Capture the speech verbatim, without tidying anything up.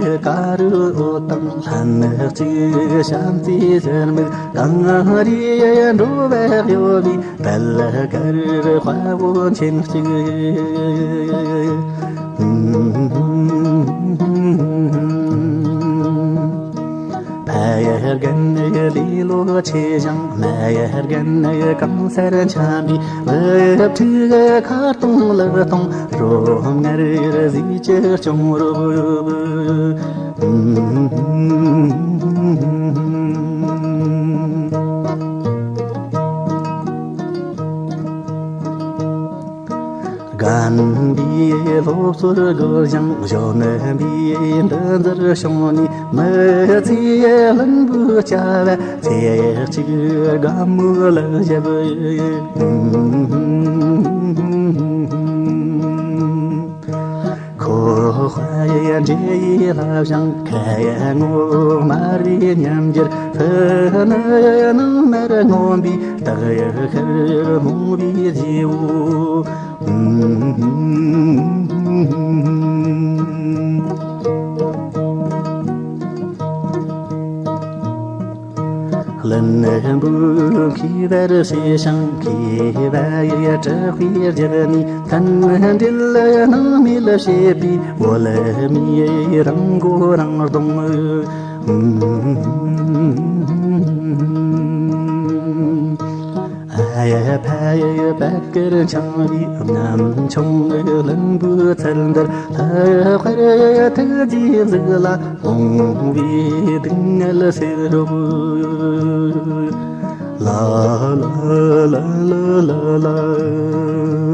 དཀར་འོད་དང་ལྷན་ཅིག་བྱམས་བརྩེའི་ཟེར་མིག་གངས་རིའི་འགྲོ་བའི་གཡོ་བའི་དཔལ་དཀར་དཔའ་བོ་མཁྱེན་གཅིག་ཕ་རྒན་ལེ་ལོ་ཆེ་ཞིང་མ་རྒན་གང་སར་འཁྱམས་པའི་བུ་ཕྲུག་ཁ་སྟོང་ལག་སྟོང་རོ་མངར་གཟི་བརྗིད་སྐྱོང་རོགས། རྒན་པའི་སློབ་གསོར་རྒོལ་ཞིང་གཞོན་པའི་འདུ་འཛིར་བྱུང་ནས་མི་ཚེའི་གླིང་བུ་བསྐྱལ་བ་ཚེ་གཅིག་དགའ་མོས་ལག་བཞབ། ཁོ་ཧྭ་ཡི་འདྲེ་ཡི་ལྷ་བྱང་ཁ་ཡི་ངོ་དམར་བའི་ཉམས་འགྱུར་ཕུ་ནུ་ནང་མར་ངོམ་པའི་སྟག་ཡི་ཤར་རྨོངས་པའི་རྗེ་བོ། ཀླུ་འབུམ་མཁས་པར་བྱས་ཤིང་མཁས་པ་ཡི་དྲེགས་པའི་རྒྱུད་ནས་མཐུན་སྒྲིལ་སྣང་མེད་བྱེད་པའི་བོད་མིའི་རང་མགོ་རང་གདོང་། ཨ་ཡ་ཕ་ཡ་པད་དཀར་འཆང་བའི་ཉམ་ཆུང་གླིང་བུ་ཚལ་འདིར་ལྷག་པར་ཐུགས་རྗེའི་གཟུགས་ལ། ཨོང་བའི་སྡུག་བསྔལ་སེལ་རོགས། ལ་ལ་ལ་ལ་ལ།